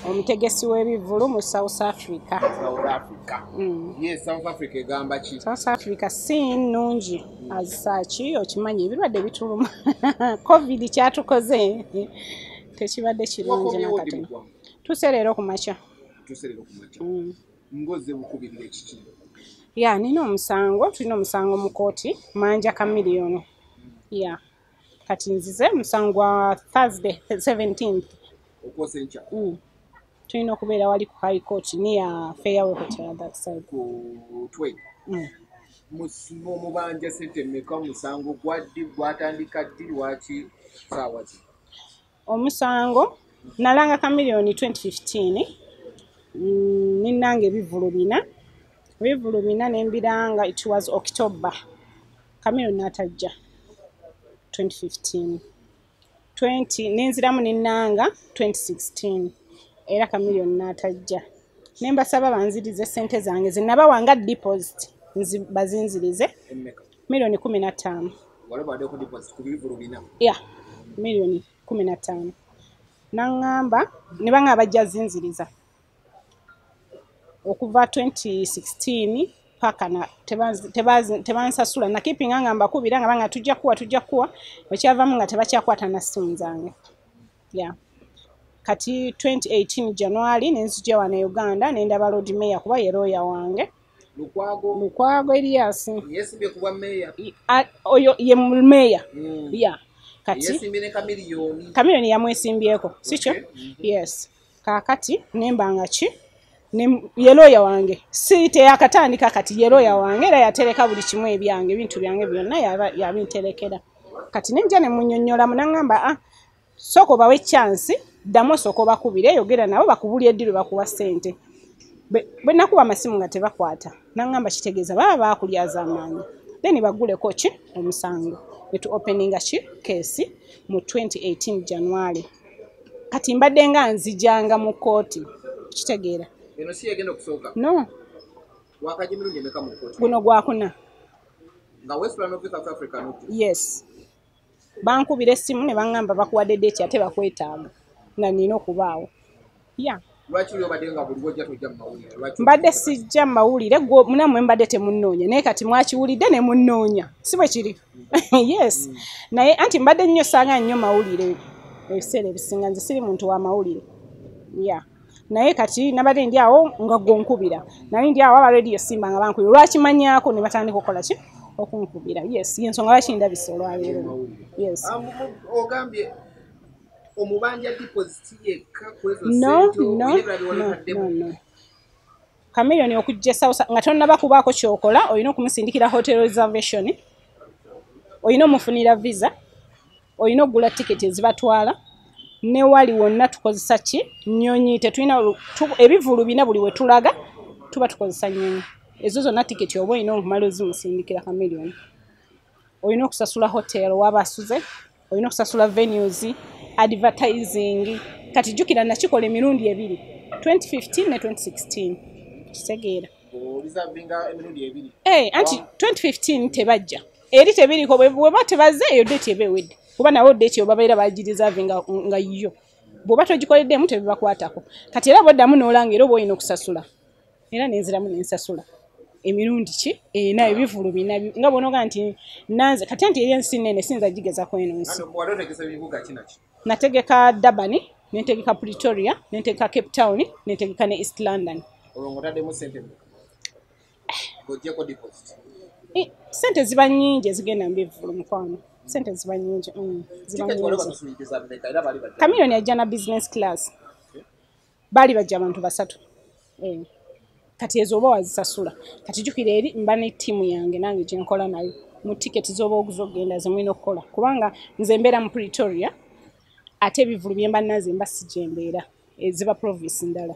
Omutegesi w'ebivvulu mu South Africa. South Africa. Yes, South Africa egamba ki? South Africa si nnungi azisaaki, okimanyi ebirwadde bituluma. COVID kyatukoze tekibadde kirungi. Wakomyewo ddi mu nakatono. ggwanga? Tuuse leero ku makya. Tuuse leero ku makya. Ng'ozze bukubirira ekiki? Ya, nina omusango, tulina omusango mu kooti, manja Chameleone. Ya, kati nzize musango gwa Thursday 17th. Okwosa enkya. Tulina okubeera wali ku High Court near Fairway Hotel, that side. Ku twe. Omubanja ssente mmeka? Omusango gwa ddi? Gwatandika ddi? Lwaki saawa ki? Omusango nalanga Chameleone 2015. Ninanga ebivvulu bina, ebivvulu bina nembiranga. It was October. Chameleone n'atajja 2015. 20 nenziramu ninanga 2016, era Chameleone n'atajja, nembasaba banzirize sente zange zenabawanga deposit, bazinzirize. Emmeka? Miliyoni 15. Wali obaddeko deposit ku bivvulu bina? Ya, miliyoni 15. Naŋŋamba ne baŋŋamba bajja zinziriza. Okuva 2016 paka na tebansasula. Nakipinga nga mbakubira nga banga tujja kuwa, tujja kuwa, ekyavamu nga tebakyakwata na ssimu zange. Ya, kati 2018 January nenzija wano e Uganda, nendaba Lord Mayor kuba ye lawyer wange. Lukwago? Lukwago Elias. Yeesimbye ku bwa meeya? Oyo ye meeya. Ya, kati Yeesimbye ne Chameleone. Chameleone yamwesimbyeko, sikyo? Okay. Mhm. Yes. Kaakati nembanga ki ye lawyer wange, si teyakatandika, kati ye lawyer wange era yatereka buli kimu ebyange, ebintu byange byonna yabinterekera. Kati nenja ne munnyonnyolamu, naŋŋamba, "Ah, sooka obawe chance, ddamu osooka obakubire, yogera nabo bakubulya eddi lwe bakuwa ssente." Bwe nakuba amasimu nga tebakwata, naŋŋamba kitegeeza baba baakulyaza amaanyi, then bagguleko ki omusango. Ne tu openinga ki case mu 2018 January. Kati mbadde nga nzijanga mu kkooti, kitegeera? Eno si yegenda okusooka? No. Wakajja emirundi emeka mu kkooti? Guno gwakuna. Nga weesula n'ova e South Africa n'ojja? Yes, bankubira essimu ne baŋŋamba bakuwadde date ate bakwetaaga, nga nina okubaawo, ya. Lwaki oli obadde nga buli wojja tojja mu mawulire? Lwaki? Mbadde sijja mu mawulire, gwe munammwe mbadde temunnoonya, naye kati mwakiwulidde ne munnoonya, si bwe kiri? Yes, naye anti mbadde nnyo saanga nnyo mawulire ebiseera ebisinga, nze siri muntu wa mawulire. Ya, naye kati nabadde ndi awo nga gwonkubira, nali ndi awo aba Radio Simba nga bankubira, lwakimanyaako ne batandika okukola ki okunkubira. Yes, yensonga lwaki ndabise olwaleero, yes. Ah, ogambye omubanja deposit yekka ku ezo No. ssente? No. Olina ebirala No. byewali otaddemu? No. Chameleone okujja South nga tonnaba kubaako kyokola, olina okumusindikira hotel reservation, olina omufunira visa, olina okugula tiketi ezibatwala ne wali wonna. Tukozesa ki nnyonyi, tetulina ebivvulu bina, buli we tulaga tuba tukozesa nnyonyi. Ezo zonna tiketi oba olina okumala ozimusindikira Chameleone, olina okusasula hotel waba asuze, olina okusasula venues, advertising. Kati jjukira nakikola emirundi ebiri, 2015 ne 2016, kitegeera? Oreservinga emirundi ebiri? Eh, anti 2015 tebajja, eri tebiriko. Bweba tebazze, eyo date eba ewedde, kuba nabo date obabeera bagireservinga nga yo bw'oba togikoleddemu tebibakwatako. Kati era bwoddamu n'olanga, era oba olina okusasula, era nenziramu nensasula emirundi ki ena, ebivulu bina nga bw'onoga nti nanze kati anti eri ensi nene, siyinza gigezako eno nsi. Ano, wali otegesa ebibuga ki naki? Nategeka Durban, nentegeka Pretoria, nentegeka Cape Town, nentegeka ne East London. Olwo ng'otaddemu ssente mmeka ng'oggyeko deposit? Sente ziba nnyingi ezigenda mu bivvulu, mukwano, sente ziba nnyingi, ziba Tiketi wali nnyingi. obasasulidde za mmeka era baali bajja? Chameleone yajja na business class, baali bajja abantu basatu. Eh. Kati ezo oba wazisasula. Kati jjukira eri mba ne ttiimu yange nange gye nkola nayo, mu tiketi z'oba oguza okugenda zemulina okukola, kubanga nze mbeera mu Pretoria, ate ebivvulu bye mba naze mba si gye mbeera, ziba province ndala,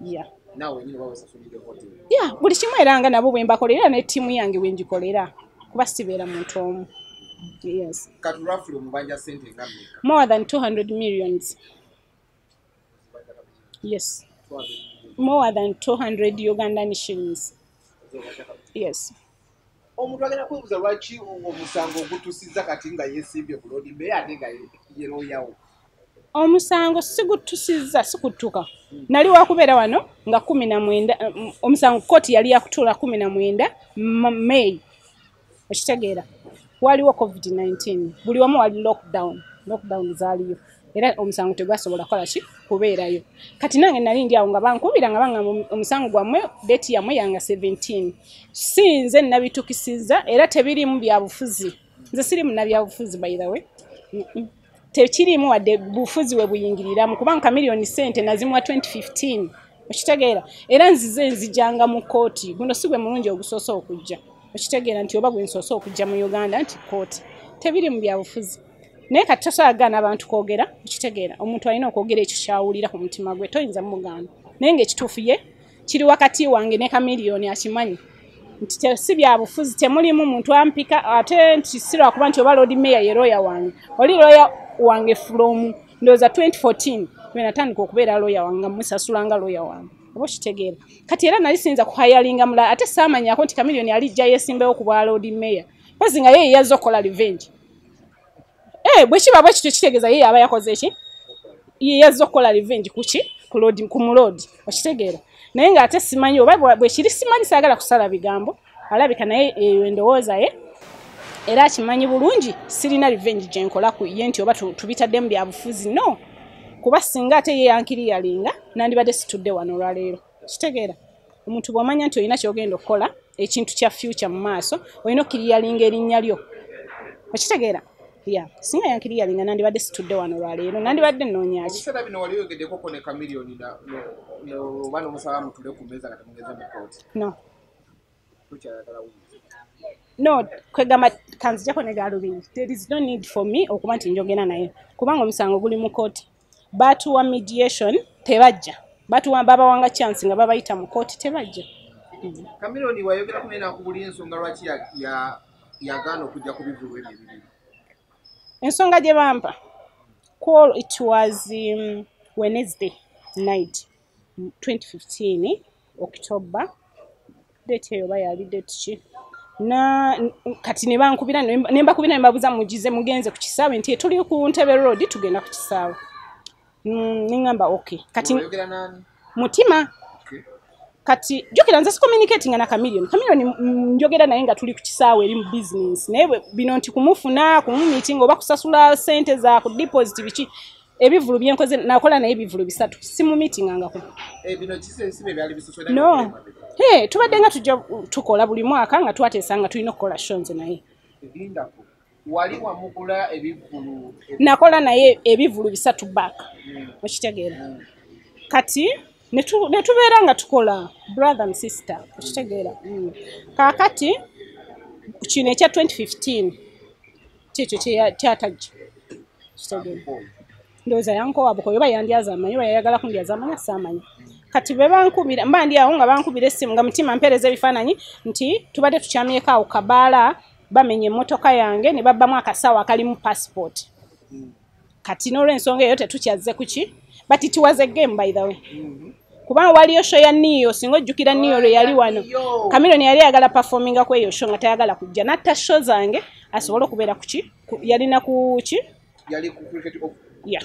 yeah. Naawe wenyini oba wesasulidde hotel? Ya, buli kimu, era nga nabo bwe mbakolera ne ttiimu yange bwe ngikolera, kuba sibeera muntu omu, yes. Kati roughly omubanja ssente nga mmeka? More than 200 millions, yes, more than 200 Ugandan shillings, yes. Omuntu agenda kwebuuza lwaki omusango ogutuusizza kati nga yeesimbye ku Lord Mayor ate nga ye looyawo. Omusango sigutusizza, sikutuka. Nali wakubeera wano nga 19, omusango kooti yali yakutuula 19 May. Okitegeera, waliwo COVID-19, buli wamu wali lockdown, lockdown zaaliyo, era omusango tegwasobola kukola ki, kubeerayo. Kati nange nali ndi awo nga bankubira nga bangamba omusango gwammwe date yammwe yanga 17. Si nze nabitukisizza, era tebirimu byabufuzi. Nze siri munnabyabufuzi, by the way. Tekirimu wadde bufuzi we buyingiriramu, kubanga Chameleone ssente nazimuwa 2015. Okitegeera, era nzize nzijanga mu kkooti, guno si gwe mulungi ogusoose okujja. Okitegeera nti oba gwe nsoose okujja mu Uganda nti kkooti tebiri mu byabufuzi. Naye kati tosobola kugaana abantu kwogera. Okitegeera, omuntu alina okwogera ekyo kyawulira ku mutima gwe, toyinza mumugaana. Naye ng'ekituufu ye kiri wakati wange ne Chameleone, akimanyi nti si byabufuzi, temulimu muntu ampika, ate nti si lwakuba nti oba Lord Mayor ye lawyer wange. Oli lawyer wange from ndowooza 2014 lwe natandika okubeera lawyer wange, nga musasula nga lawyer wange. Oba okitegeera, kati era nali siyinza kuhayalinga mulala, ate saamanyako nti Chameleone alijja yeesimbewo ku bwa Lord Mayor, mpozzi nga ye yazze okukola revenge. Bwe kiba bwe kityo, kitegeeza ye aba yakoze ki, ye yazze okukola revenge ku ki, ku Lord, ku mulodi. Okitegeera, naye ng'ate simanyi oba bwe kiri, simanyi, saagala kusala bigambo. Alabika naye eyo endowooza ye, era akimanyi bulungi sirina revenge gye nkola ku ye nti oba tubitaddemu byabufuzi. No, kuba singa ate ye yankiriyalinga, nandibadde situdde wano olwaleero. Kitegeera, omuntu bw'omanya nti olina ky'ogenda okukola, ekintu kya future mu maaso, olina okkiriyalinga erinnya lyo. Okitegeera, ya singa yankiriyalinga, nandibadde situdde wano olwaleero, nandibadde nnoonyaki. Ebiseera bino wali oyogeddeko ne Chameleone oba n'omusaba mutule ku mmeeza nga temugeze mu kkooti? No. Tokyayagala wuliriza? No, kwegamba kanzijako ne galubindi, there is no need for me okuba nti njogera naye, kubanga omusango guli mu kooti. Batuwa mediation, tebajja. Batuwa, babawanga chance nga babayita mu kooti, tebajja. Chameleone wayogerako naye nakubulira ensonga lwaki yagaana okujja ku bivvulu ebyo ebibiri? Ensonga gye bampa call, it was Wednesday night, 2015 October, date eyo oba yali date ki, na kati ne bankubira, ne mbakubira ne mbabuuza, mugize mugenze ku kisaawe? Nti tuli ku Ntebe Road, tugenda ku kisaawe. Neŋŋamba okay. Kati Oyogera nani? Mutima. Okay. Kati jjukira nze sicommunicatinga na Chameleone. Chameleone njogera naye nga tuli ku kisaawe eri mu business, naye bino nti kumufuna, kumumeeting oba kusasula sente za ku deposit, biki, ebivulu byenkoze, nakola naye ebivulu 3, simumeetingangako. Bino kisensibe byali bisosola? No, hey, tubadde nga tujja tukola buli mwaka, nga twateesa nga tulina okukola show nze naye. Lindako, wali wamugula ebivvulu? Nakola naye ebivulu 3 back. Okitegeera, kati ne tubeera nga tukola brother and sister. Okitegeera. Kaakati kino ekya 2015 kyekyo kyatajja. Kitegeera, ndowooza yankowa bukoyi, oba yandyaza amanyi, oba yayagala kundyaza amanyi, saamanyi. Kati bwe bankubira, mba ndi awo nga bankubira essimu, nga mutima mpeereza ebifaananyi nti tubadde tukyamyeko awo kabaala, bamenya emmotoka yange ne babbamu akasawo akalimu passport. Kati n'olwensonga eyo tetukyazze kuki, but it was a game, by the way, kubanga waliyo show ya Ne-Yo. Singa ojjukira Ne-Yo lwe yali wano, Chameleone yali ayagala performinga ku eyo show, nga tayagala kujja, natta show zange asobole okubeera kuki, yalina ku ki. Yali ku cricket of Ya,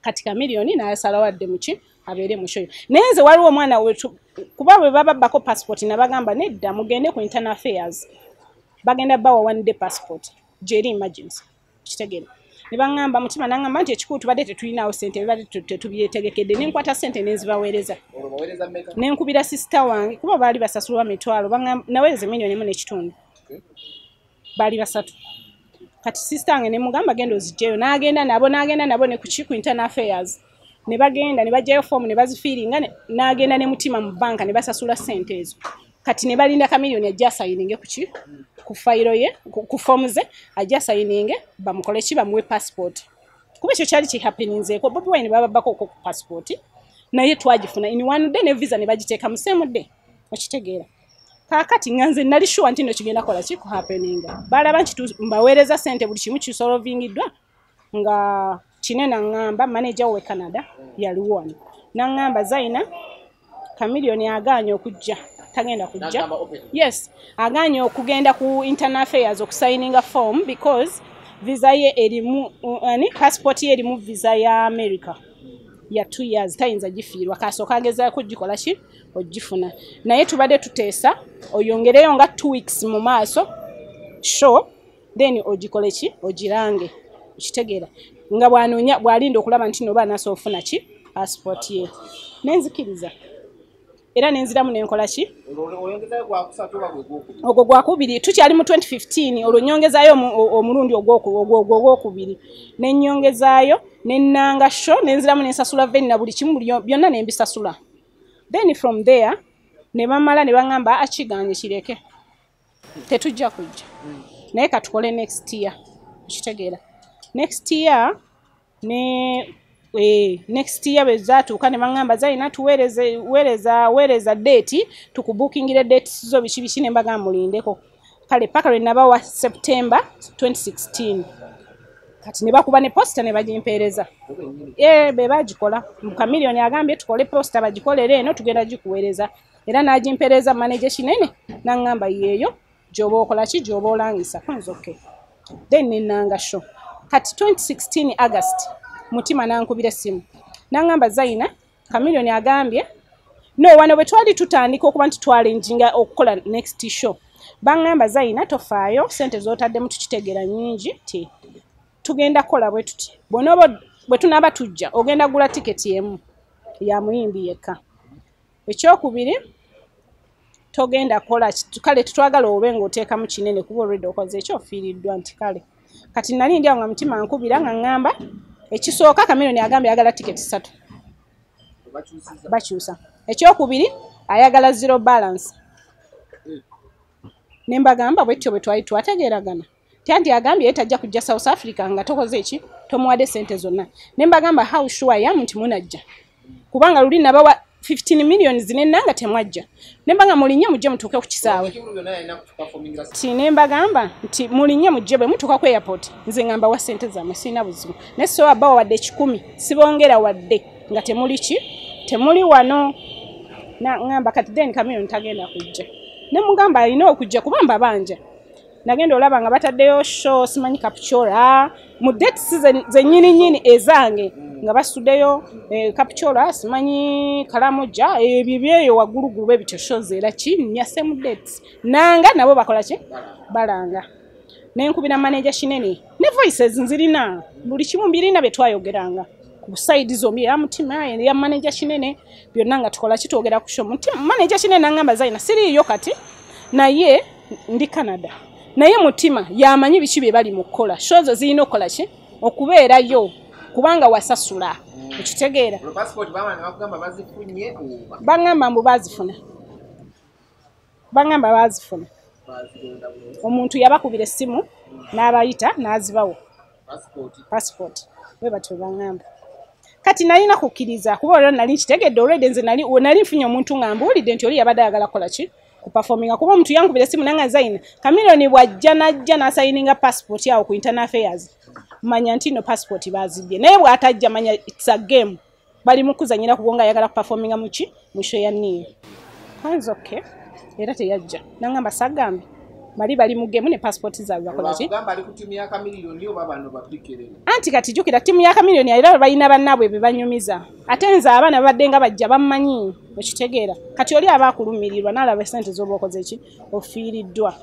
kati Chameleone n'asalawo adde muki, abeere mu show. Naye nze waliwo omwana wetu, kuba bwe baba babbako passport, nabagamba nedda, mugende ku internal affairs, bagenda bawa one day passport gyeri emergency. Kitegeera, ne baŋŋamba, mutima naŋŋamba nti ekikulu tubadde tetulinawo sente, bibadde tetubyetegekedde. Nenkwata sente nenzibaweereza. Olwo baweereza mmeka? Nenkubira sister wange, kuba baali basasulwa mitwalo, naweereza 1.5 million. Baali basatu. Kati sister wange nemugamba genda ozigyeyo, n'agenda nabo, n'agenda nabo ne kuki, ku internal affairs, ne bagenda ne baggyayo foomu ne bazifiiringa, n'agenda ne mutima mu banka ne basasula sente ezo. Kati ne balinda Chameleone ajja asayininge kuki, ku fayiro ye, ku foomu ze, ajja asayininge, bamukole ki, bamuwe passport, kuba ekyo kyali kihappeninzeeko Bobi Wine, bababbako okwo ku passport, naye twagifuna in one day, ne visa ne bagiteeka mu same day. Okitegeera, kaakati nga nze nali sure nti no kigenda kola ki, kuhappeninga. Balaba nti mbaweereza sente, buli kimu kisolovingiddwa, nga kinene. Aŋŋamba manager we Canada yaliwo wano, naŋŋamba, "Zaina, Chameleone agaanye okujja, tagenda kujja." N'agamba open. Yes, agaanye okugenda ku internal affairs okusayininga form because Visa ye erimu ani passport ye erimu visa ya America ya 2 years tayinza gifiirwa kasooka agezaako gikola ki ogifuna. Naye tubadde tuteesa oyongereyo nga 2 weeks mu maaso show then ogikole ki ogirange okitegeera nga bw'anoonya bw'alinda okulaba nti noba anaasobola ofuna ki passport ye. Nenzikiriza era nenziramu nenkola ki ogwo gwakubiri tukyali mu 2015 olwo nyongezaayo omulundi ogwokubiri nenyongezaayo nennanga show nenziramu nensasula venna buli kimu byonna nembisasula. Then from there ne bamala ne baŋŋamba akiganye kireke tetujja kujja naye katukole next year okitegeera. Next year ne next year bwe zaatuuka ne baŋŋamba Zaina tuweereze weereza date tukubookingire dates zo biki biki ne mbagamba mulindeko. Kale paka lwe nabawa September 2016 kati ne bakuba ne poster ne bagimpeereza. Be bagikola Chameleone agambye tukole poster bagikolere eno tugenda gikuweereza era n'agimpeereza manager Kinene n'aŋŋamba yeeyo gy'oba okola ki gy'oba olangisa kwanza okay. Then nennanga show kati 2016 August Mutima n'ankubira essimu n'aŋŋamba Zaina Chameleone agambye no wano bwe twali tutandika okuba nti twalenjinga okukola next show baŋŋamba Zaina tofaayo ssente z'otaddemu tukitegeera nnyingi ti tugenda kukola bwe tuti bwe tunaaba tujja ogenda gula tiketi emu ya muyimbi yekka. Ekyokubiri togenda kukola kale tetwagala obe ng'oteekamu kinene kuba already okoze ekyo ofiiriddwa nti kale. Kati nali ndi awo nga Mutima ankubira nga ŋŋamba ekisooka Chameleone agambye ayagala tiketi 3 bakyusa. Ekyokubiri ayagala zero balance. Ne mbagamba bwetyo bwe twali twategeeragana ti anti agambye ye tajja kujja South Africa nga tokoze eki tomuwadde ssente zonna. Ne mbagamba how sure I am nti munajja kubanga luli nabawa 15 million zinennanga temwajja. Ne mbagamba mulinye mujje mutuuke ku kisaawe. Ti ne mbagamba nti mulinye mujje bwe mutuuka ku airport nze ngamba wa ssente zammwe sirina buzibu naye so abawa wadde 10 sibongera wadde nga temuli ki temuli wano. Ngamba kati then Chameleone tagenda kujja. Ne mugamba alina okujja kuba mbabanja. Nagenda olaba nga bataddeyo show simanyi Kapchora mu dates zennyini nnyini ezange nga basuddeyo Kapchora simanyi Kalamoja ebyo byeyo waggulugulu bwe bityo shows era ki nnya same dates nanga nabo bakola ki balanga. Nenkubira manager Kinene ne voices nzirina buli kimu mbirina bye twayogeranga ku side zombi ya Mutima ya manager Kinene byonna nga tukola ki twogera ku show. Manager Kinene nangamba Zaina siriiyo kati naye ndi Canada naye Mutima yamanyi biki bye bali mu kukola show zo zirina okukola ki okubeerayo kubanga wasasula okitegeera. Baŋŋamba mbu baazifuna baŋŋamba baazifuna omuntu yabakubira essimu n'abayita n'azibawo passport bwe batyo baŋŋamba. Kati nalina kukkiriza kuba olwo nali nkitegedde already nze nali nfunye omuntu nga mbuulidde nti oli yabadde ayagala kukola ki kuperforminga kuba omuntu yankubira essimu nanga Zaina Chameleone bw'ajja n'ajja n'asayininga passport awo ku internal affairs manya nti no passport baazibye naye bw'atajja manya it's a game bali mu kuzannyira kubonga ayagala kuperforminga mu ki mu show ya Niyo. Hands okay era teyajja nangamba sagambe bali bali mu game ne passport zaabwe bakola ki. Anti kati jjukira ttiimu ya Chameleone era balina bannaabwe be banyumiza ate nze abaana babadde nga bajja bammanyi okitegeera. Kati oli aba akulumirirwa n'alaba ssente z'oba okoze ki ofiiriddwa.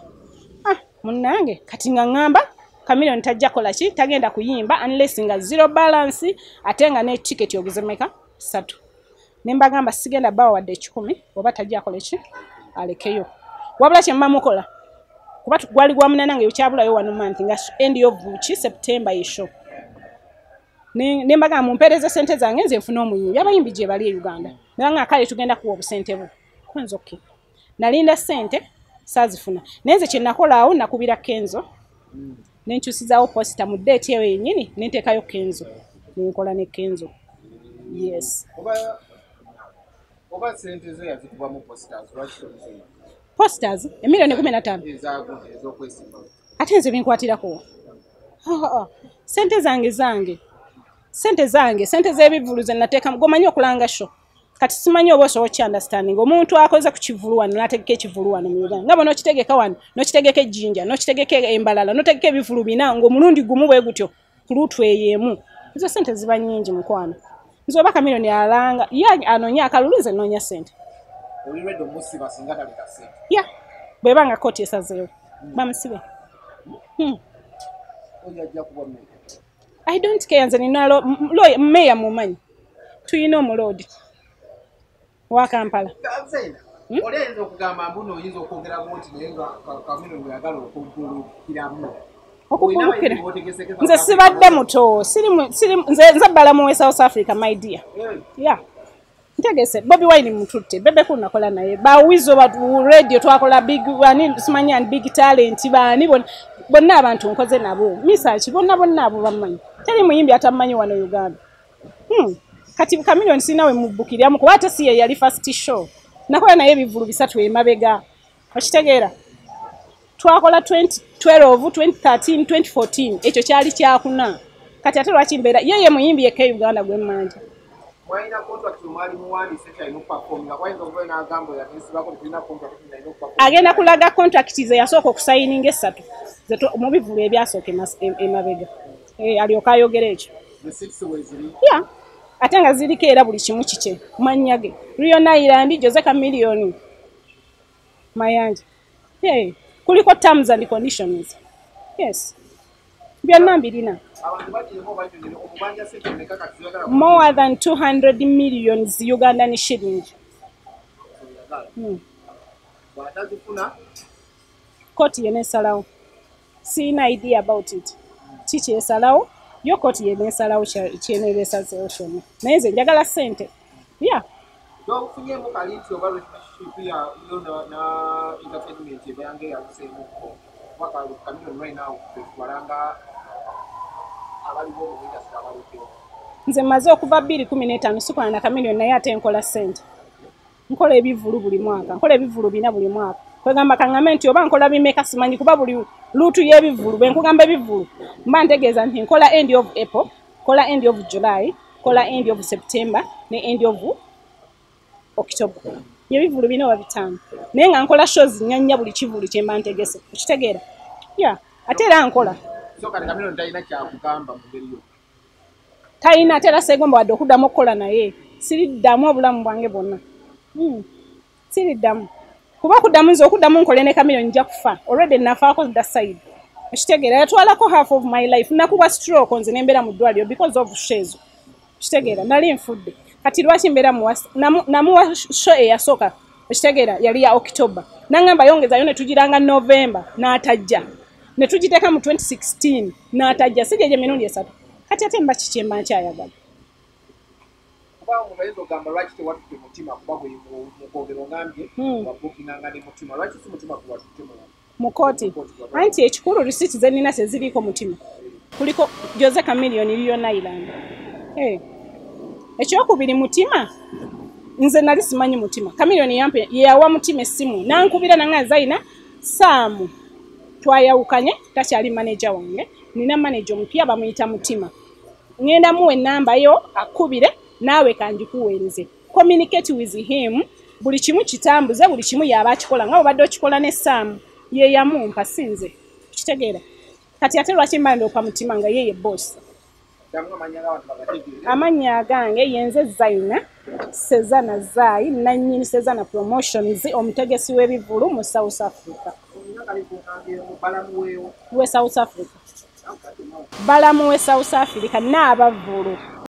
Munnange kati nga ŋŋamba Chameleone tajja kola ki tagenda kuyimba unless nga zero balance ate nga ne ticket oguze meka 3. Ne mbagamba sigenda bawa wadde 10 oba tajja kola ki alekeyo wabula kye mba mukola kuba gwali gwa munana nga ekyabulayo 1 month nga end of ki September ye show. Ne mbagamba mumpeereze ssente zange nze nfune omuyimbi abayimbi gye bali e Uganda naye nga kale tugenda kuwa obusente bwo kwanza okay. Nalinda ssente saazifuna naye nze kye nakola awo nakubira Kenzo nenkyusizaawo poster mu date eyo yennyini nenteekayo Kenzo nenkola ne Kenzo. Yes. Oba ssente zo yazikubamu posters lwaki tomuzeeyo? Posters emiliyoni 15 ate nze binkwatirako sente zange zange sente zange sente z'ebivvulu ze nateekamu gomanyi okulanga show Kati simanyi oba osobola okya-understanding omuntu akoze ku kivulu wano n'ategeka ekivulu wano mu Uganda, nga bwe n'okitegeka wano, n'okitegeka ejjinja, n'okitegeka embalala, n'otegeka ebivulu bina ng'omulundi gumu bwe gutyo ku luutu eyo emu, ezo sente ziba nnyingi mukwano. Nze oba Chameleone alanga ye anoonya akalulu, nze nnoonya ssente. Oli ready omusiba singa taleka ssente? Ya, bw'eba nga kooti esazeewo bamusibe. Oyo ajja kuba mmeka? I don't care, nze nina lawyer, meya mumanyi, tuyina omuloodi wa Kampala. Zaina, oli ayinza okugamba mbu oyinza okwogera bwoti naye nga Chameleone bweyagala okuggulukiramu. Okuggulukira? Nze sibadde muto, nze balamu we South Africa, my dear. Yeah, ntegese Bobi Wine mututte, Bebe Cool nakola naye, bawizo ba radio twakola, big bani simanyi and big talent bani bonna abantu nkoze nabo, misaki bonna bonna abo bamanyi, teri muyimbi atammanyi wano Uganda. Kati Chameleone sina we mubbukiramu kuba ate si ye yali first show. Nakola naye ebivulu 3 emabega, okitegeera? Twakola 2012, 2013, 2014, ekyo kyali kyakuna. Kati ate lwaki mbeera ye muyimbi yekka e Uganda gwe mmanja? Mwalina contract mwali muwandiise nti alina okuperforminga, wayinza okuba n'agamba oyo ateesibako tetulina contract alina okuperforminga. Agenda kulaga contract ze yasooka okusayininga 3 mu bivulu ebyasooka emabega, alyoke ayogere ekyo. Receipts weeziri? Yeah, ate nga ziriko era buli kimu kikye mannya ge, Leone Island, Jose Chameleone Mayanja. Hey, kuliko terms and conditions. Yes, byonna mbirina. Abantu bagiremu obanyonyere omubanja ssente mmeka kati zoyagala? More than 200 millions Ugandan shilling. Oyagala. Bw'atazifuna? Kooti yeneesalawo, sirina idea about it, kikyesalawo yo kooti yeneesalawo kyeneeba esazeewo kyonna, naye nze njagala ssente, yeah. Tofunyemu kali nti oba relationship ya yo na entertainment ebanga eyaluseemukko, kuba Chameleone right now tetwalanga abaliwo mu industry abaluddewo. Nze mmaze okuva 2015 sikola na Chameleone, naye ate nkola ssente, nkola ebivulu buli mwaka, nkola ebivulu 4 buli mwaka. Kwegamba kaŋŋambe nti oba nkola bimeka simanyi, kuba buli luutu y'ebivulu bwe nkugamba ebivulu mba ntegeeza nti nkola end of April, nkola end of July, nkola end of September ne end of October, ebivulu 4 oba 5, naye nga nkola shows nnya buli kivulu kye mba ntegese, okitegeera? Ya, ate era nkola. So kati Chameleone talina kyakugamba mu ngeri yo? Talina, ate era seegomba wadde okuddamu okukola naye, siriddamu obulamu bwange bwonna. Siriddamu kuba okuddamu, nze okuddamu nkole ne Chameleone nja kufa, already nafaako that side, okitegeera? Yatwalako half of my life, nakubwa stroke nze nembeera mu ddwaliro because of shows, okitegeera? Nali nfudde. Kati lwaki mbeera namuwa show eyasooka, okitegeera, yali ya October, nangamba yongezayo ne tugiranga November, n'atajja, ne tugiteeka mu 2016 n'atajja, si gyegyo emirundi 3? Kati ate mba kiki mba nkyayagala? Kuba omuntu ayinza okugamba lwaki tewatutte mutima, kuba bwe mukwogera ogambye wabuukinganga ne mutima, lwaki si mutima gwe watutte mu Mu kooti? Anti ekikulu risiiti ze nnina teziriiko mutima, kuliko Jose Chameleone, Leone Island. Eh. Ekyokubiri, mutima nze nali simanyi mutima. Chameleone yampe yeyawa mutima essimu nankubira nanga Zaina, Saamu twayawukanye, takyali manager wange, nina manager omupya bamuyita Mutima, ŋŋenda muwa ennamba yo akubire naawe kanjikuweereze, communicate with him, buli kimu kitambuze, buli kimu yaba akikola nga obadde okikola ne Saamu. Ye yamumpa, si nze, kitegeera? Kati ate lwaki mba ndoopa mutima nga ye ye boss? Ddamu amannya g'abantu bagategeere. Amannya agange yenze Zaina Sezana Zai, nannyini Sezana Promotions, omutegesi w'ebivulu mu South Africa. Olina kali kuŋŋambye balamu weewo? We South Africa, balamu we South Africa n'abavulu.